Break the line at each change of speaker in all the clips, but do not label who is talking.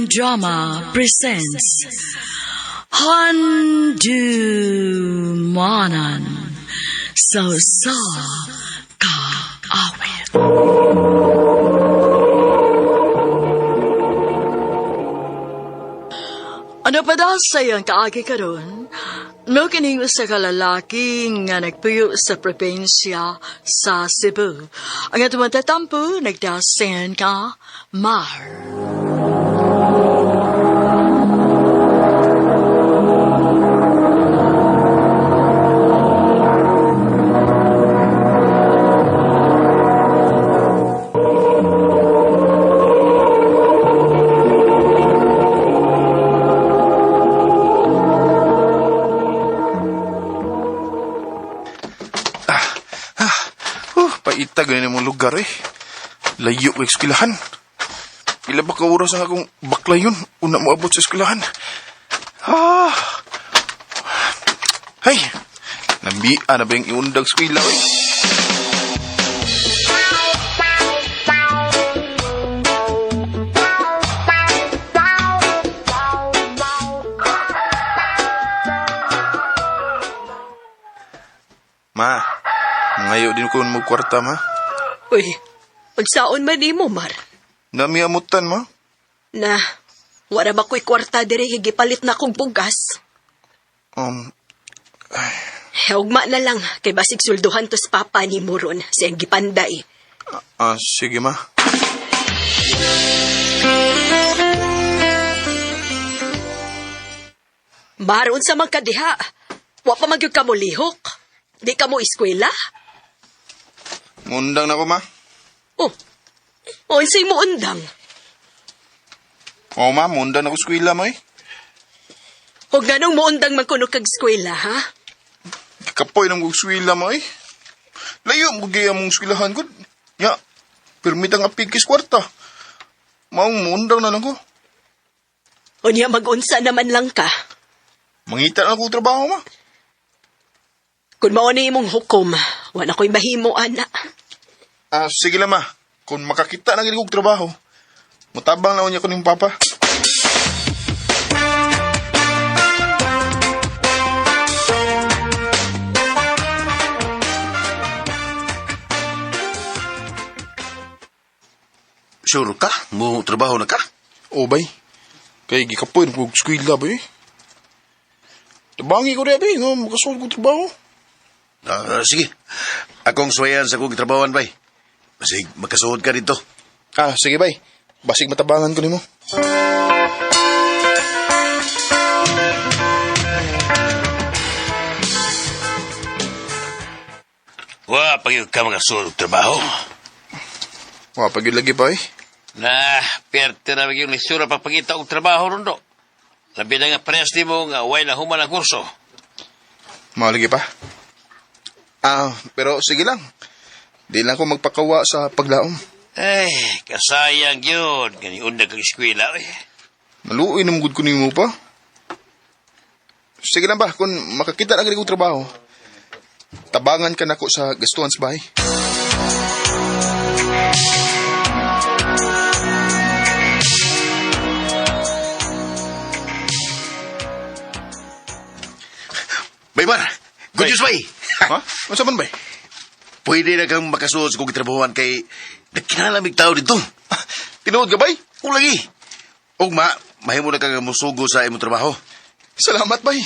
Crime Drama presents Handumanan sa Usa Ka Awit. Ano pa daw sa iyang kaagi karon? No kining usa ka lalaki nga nagpuyo sa probinsya sa Cebu. Ang atong tatampo nagdasen ka Mar.
Paita ganyan mong lugar eh. Layo ko eskwelahan. Pila ba ka oras ang akong bakla yun? Una mo abot sa eskwelahan. Ah. Hey, nambia na ba yung iundag eskwela eh? Ma, ngayo din ko mo kwarta ma.
Uy, unsaon man nimo, Mar?
Namiamutan ma.
Na, wala ba ko'y kwarta diri gipalit na kong bugas? Ugma na lang, kay basig sulduhan tos papa ni mo ron, siyang gipanday.
Sige ma.
Mar, unsa man ka diha? Wa pa man gyud ka mo lihok? Di ka mo eskwela?
Mundang na ko ma.
Oh, oh, unsay mo undang?
Oo ma, mundang na ko eskwela mo eh.
Huwag ganong mo undang man kuno kag eskwela, ha?
Kapoy ng eskwela mo eh. Layo mo gaya mong eskwelahan ko. Ya, permit ang apikis kwarta. Maong mundang na lang ko.
Unya mag-unsa naman lang ka.
Mangita na ako trabaho ma.
Kung mao ni imong hukom, wala ko'y mahimo, ana.
Ah, sige lang ma. Kung makakita na gid kog trabaho, mutabang na niya ko ning papa.
Sure ka? Mo trabaho na ka?
O bay, kay gikapoy ng kog eskwela bay. Tabangi ko rin bay, nga makasuod kog trabaho.
Ah, sige. Akong suwayan sa kong trabahoan, bay. Basig, makasuod ka dito.
Ah, sige bay. Basig matabangan ko nimo.
Wa, pag ka makasuod og trabaho.
Wa pag lagi pa eh.
Na, perte na yung lisura pagpangita og trabaho rondo. Labi na nga parehas nimo nga way na human ang kurso.
Malagi pa. Ah, pero sige lang. Di lang ko magpakawa sa paglaom.
Ay, kasayang yun. Gani undag kang eskwela. Eh.
Maluoy na mugod ko nimo pa. Sige lang ba, kung makakita na kong trabaho, tabangan ka nako sa gastuhan sa bahay.
Bay, Mar. Good
Bay.
news, bay.
Ha? Unsa man bay?
Pwede na kang makasuod sa kong trabahoan kay nagkinalamig tao dito.
Tinuod ka bay?
Kung lagi. Ugma, mahimo na kang musugo sa imong trabaho.
Salamat bay.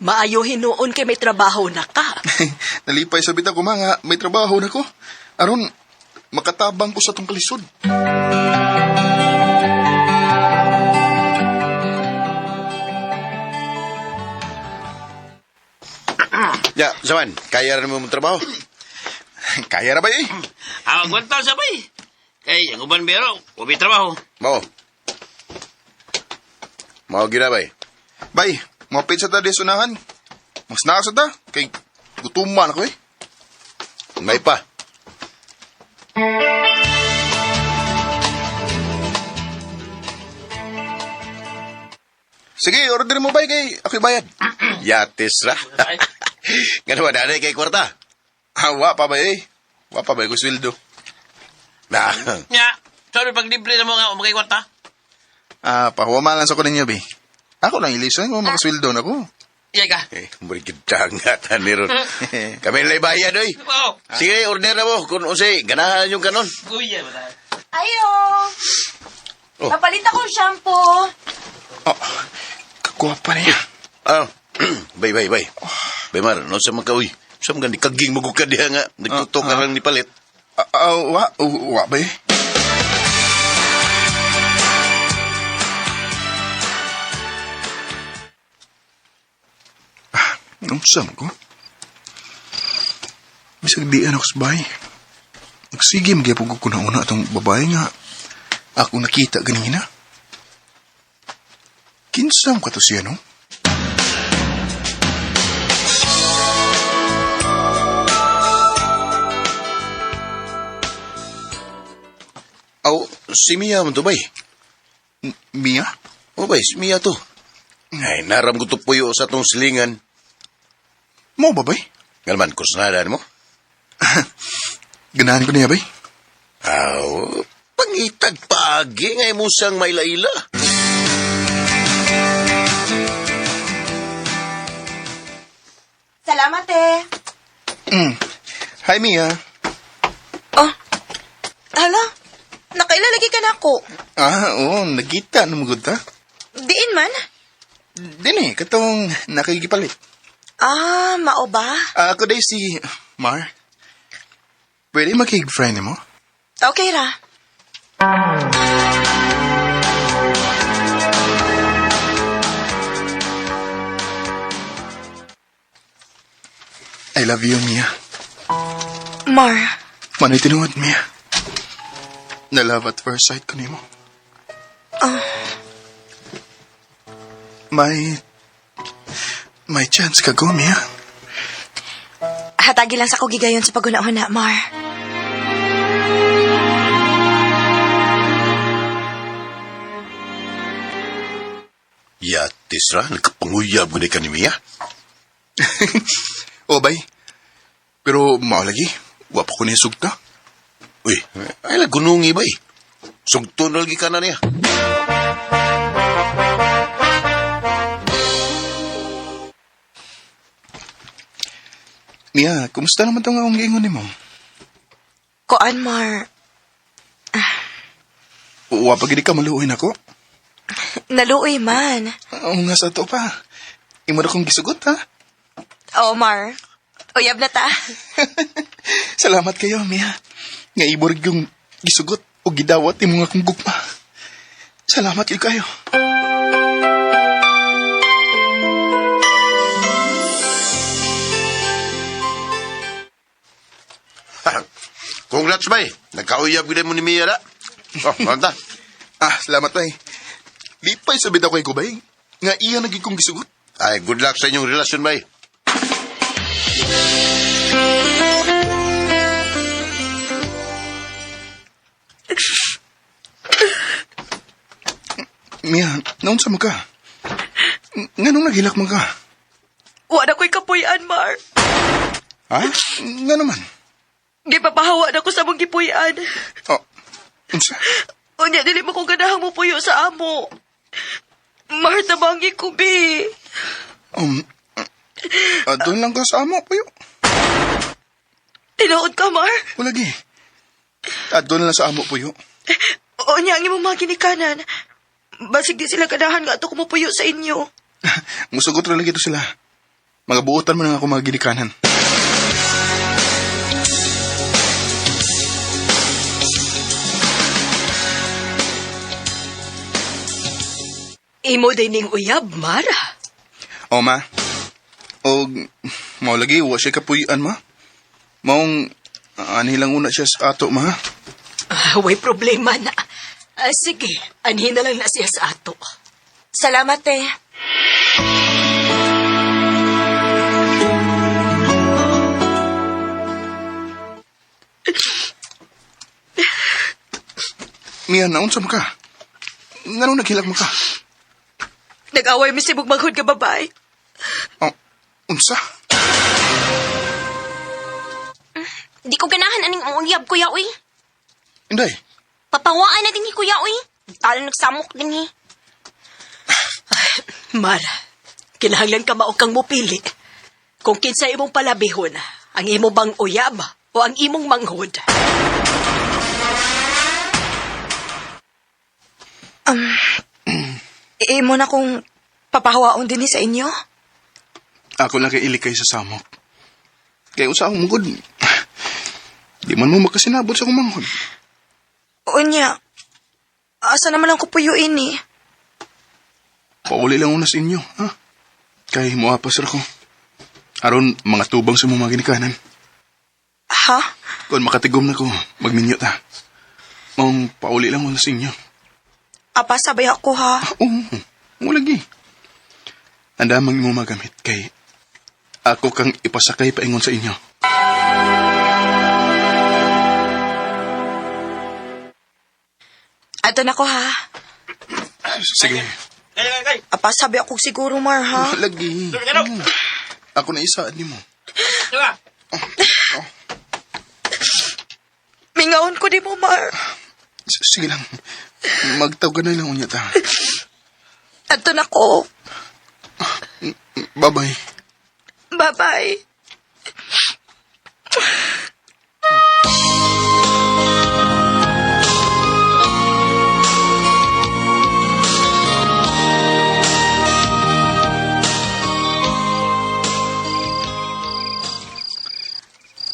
Maayo hinuon kay may trabaho na ka.
Nalipay sa bitaw ko mga may trabaho na ko. Aron makatabang ko sa tong kalisod.
Ya, Saman, kaya rin mo mong trabaho.
Kaya ra bay eh.
Ah, agwanta sa bay. Kay, ang uban bero, ubi trabaho.
Mao. Mao gina, bay.
Bay, mapit sa ta di sunahan. Mas sa ta kay gutuman ako eh.
May pa.
Sige, order mo bay kay ako'y bayad.
Yatis ra. Nga naman, nanay kay kwarta.
Ah, wa pa ba eh. Wa pa ba ko sweldo.
Na.
Nya, sorry pag libre na mo nga umakay kwarta.
Ah, pahuwa lang sa ko ninyo, be. Ako lang ilisan ko makasweldo na ko.
Iya ka.
Eh, muri gidangatan ni ron. Kami nila'y bayad, oy.
Oo.
Sige, order na mo. Kung unsay, ganahan yung kanon.
Kuya ba tayo?
Ayo!
Oh.
Papalit akong shampoo.
Oh, kagwapa niya.
Ah, bay, bay, bay. Bay, Mar, no sa mga uy. Sa mga ni kaging magukad diha nga. Nagtutok ka lang ni palit.
Ah, ah, wa, wa ba eh? Ah, unsa man ko? Bisag di ako sa bahay. Nagsige magyapon ko kuna-una atong babae nga ako nakita ganina. Kinsam ka to siya, no?
Aw, si Mia man to, bay.
Mia?
O, bay, si Mia to. Ay, naram ko to puyo sa tong silingan.
Mo ba, bay?
Ngalman, kusnada mo.
Ganahan ko niya, bay?
Aw, pangitag paagi nga mo siyang mailaila.
Salamat eh.
Hi, Mia.
Oh. Hala, nakailalagay ka na ako.
Ah, oo, nagkita na magod ta.
Diin man.
Din eh, katong nakikipalit.
Ah, mao ba?
Ah, ako day si Mar. Pwede makig-friend mo?
Okay ra.
I love you, Mia.
Mar,
Manoy tinuod, Mia. Na love at first sight ko nimo. May... May chance ka go, Mia.
hatagi lang sa kugigayon sa paghuna-huna, Mar.
Yatis ra, nagkapanguyab ko ka ni Mia.
O, bay. Pero mao lagi, wa pa ko niya sugta.
Uy, ay lang gunungi bay. Sugton na lagi ka na niya.
Mia, kumusta naman itong akong giingon nimo?
Koan, Mar.
Wa pa gid ka maluoy nako.
Naluoy man.
Oo nga sa to pa. Imo na kong gisugot, ha?
Oh, Mar. Uyab na ta.
Salamat kayo, Mia. Nga iborg yung gisugot o gidawat imo nga akong gugma. Salamat yun kayo.
Congrats, bay. Nagkauyab ko mo ni Mia na. Oh, manta.
Ah, salamat ay. Lipay sa bitaw kay Kubay. Nga iya naging kong gisugot.
Ay, good luck sa inyong relasyon, bay.
Mia, naon sa ka? Nga nung naghilak man ka?
Wala ko'y kapuy-an, Mar.
Ha? Nga naman.
Gipapahawa na ko sa mong gipuy-an.
Oh, unsa?
Unya, dili mo ko ganahang mupuyo sa amo. Mar, tabangi ko, bi.
Doon lang ka sa amo, puyo.
Tinuod ka, Mar.
Walagi. Doon lang sa amo, puyo.
Unya, ang imong mga ginikanan. Basig di sila ganahan nga ato kumupuyo sa inyo.
Musugot ra lagi to sila. Mga buotan mo na ako mga ginikanan.
Imo day ning uyab, Mar.
O, ma. O, mao lagi, wa siya kapuyan, ma. Maong, anhi lang una siya sa ato, ma.
Ah, way problema na. Ah, sige, anhin na lang na siya sa ato.
Salamat eh.
Mia, naunsa mo ka? Nganong naghilak mo ka?
Nag-away mi sa imong manghod nga babae.
Oh, unsa?
Di ko ganahan aning uyab, kuya, uy.
Inday,
Papawaan na din hi, kuya, uy. Talo nagsamok din hi.
Mar, kinahanglan ka mao kang mupili. Kung kinsa imong palabihon, ang imo bang uyab o ang imong manghod.
Imo na kong papahawaon din sa inyo.
Ako lang kay ilikay sa samok. Kaya unsa akong mugod. Di man mo makasinabot sa akong manghod.
Unya, asa naman ang kupuyuin eh.
Pauli lang una sa inyo, ha? Kay muapas ra ko. Aron mga tubang sa mga ginikanan.
Ha?
Kung makatigom na ko, magminyo ta. Maong pauli lang una sa inyo.
Apa, sabay ako ha.
Oo, mo lagi. Ang damang imo magamit kay ako kang ipasakay paingon sa inyo.
Ato na ko ha.
Sige.
Apa, sabi ako siguro, Mar, ha?
Lagi. Ako na isaad nimo.
Mingaon ko di mo, Mar.
Sige lang. Magtawag ka na lang unya ta.
Ato na ko.
Bye-bye.
Bye-bye.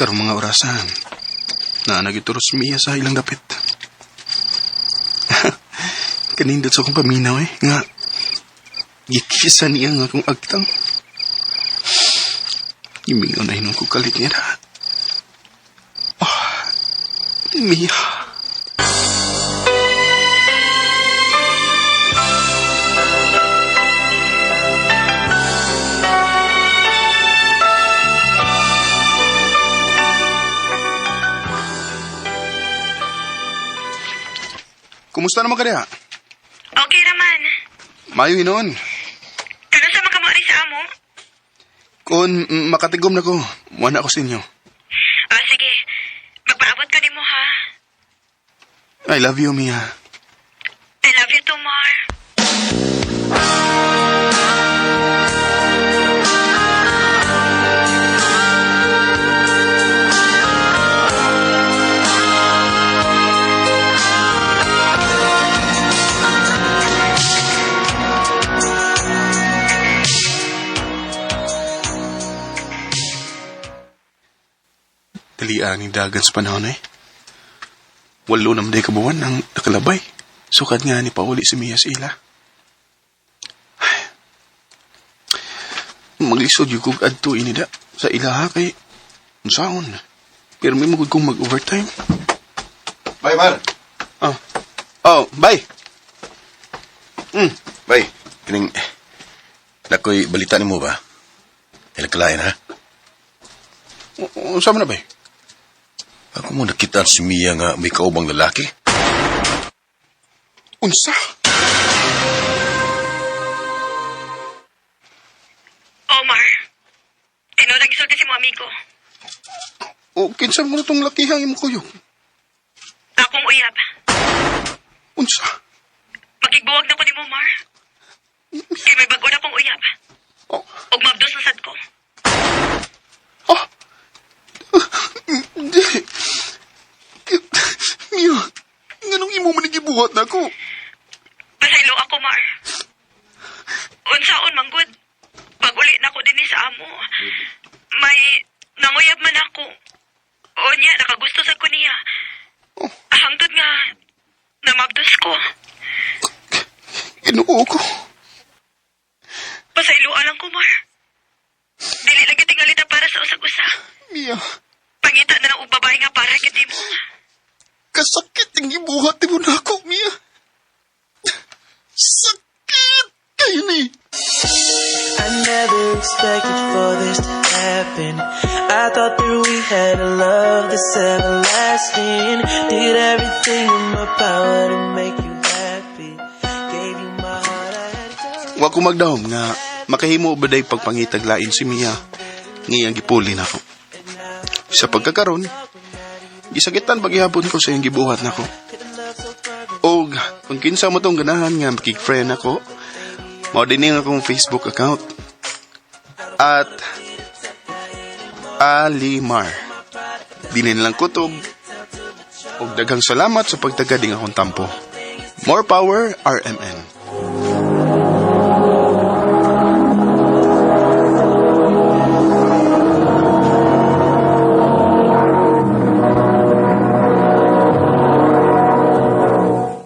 Karong mga orasan, na nagituros miya sa ilang dapit. Kanindot sa akong paminaw eh, nga gikisa niya nga akong agtang. Imingaw na hinong ko kalit niya na. Oh, Mia. Kumusta naman ka diha?
Okay naman.
Mayo hinoon.
Kano sa mga kamuari sa amo?
Kung makatigom na ko, muana ako sa inyo.
Ah, sige. Magpaabot ko ni mo, ha?
I love you, Mia.
I love you too, Mar.
Dalian ni dagan sa panahon eh. Walo naman day kabuwan ang nakalabay. Sukat nga ni Pauli si Mia sa ila. Ay. Maglisod yung kog adto inida sa ilaha kay unsaon. Pero may magud kong mag-overtime.
Bye, Mar.
Oh. Oh, bye.
Bay, kining nakoy balita nimo ba? Ilakalain ha?
Unsa man na bay?
Ako mo nakita si Mia nga may kaubang lalaki.
Unsa?
Omar, tinuod ang gisulti si mo amigo.
O kinsa mo na tong lakihang imong kuyog?
Akong uyab.
Unsa?
Makigbuwag na ko ni mo, Mar. Kay may bago na kong uyab.
Oh.
Ug mabdos na sad ko.
Ah! Hindi. Mia, nganong imo man gibuhat na ako?
Pasaylo ako, Mar. Unsaon man gud. Pag uli na ko dinhi sa amo, may nanguyab man ako. O niya, nakagusto sa ko niya.
Oh.
Hangtod nga, namabdos ko.
Ginoo ko.
Pasayloan lang ko, Mar. Dili lagi tingalita para sa usag-usa.
Mia,
Pangita na lang og babae nga para gid mo.
kasakit ang gibuhat mo na ako, Mia. Sakit kayo ni.
I never expected for this to happen. I thought that we had a love that's everlasting. Did everything in my power to make you happy. Gave you my heart, I had it.
Wa Wa ko magdahom nga makahimo ba day pagpangitag lain si Mia ngiyang gipuli nako. Sa pagkakaron, gisakitan paghihapon ko sa iyang gibuhat nako. Og kung kinsa mo tong ganahan nga makig-friend ako, mao din ang akong Facebook account at Alimar. Dinin lang kutob. Og daghang salamat sa pagtagad ning akong tampo. More power, RMN.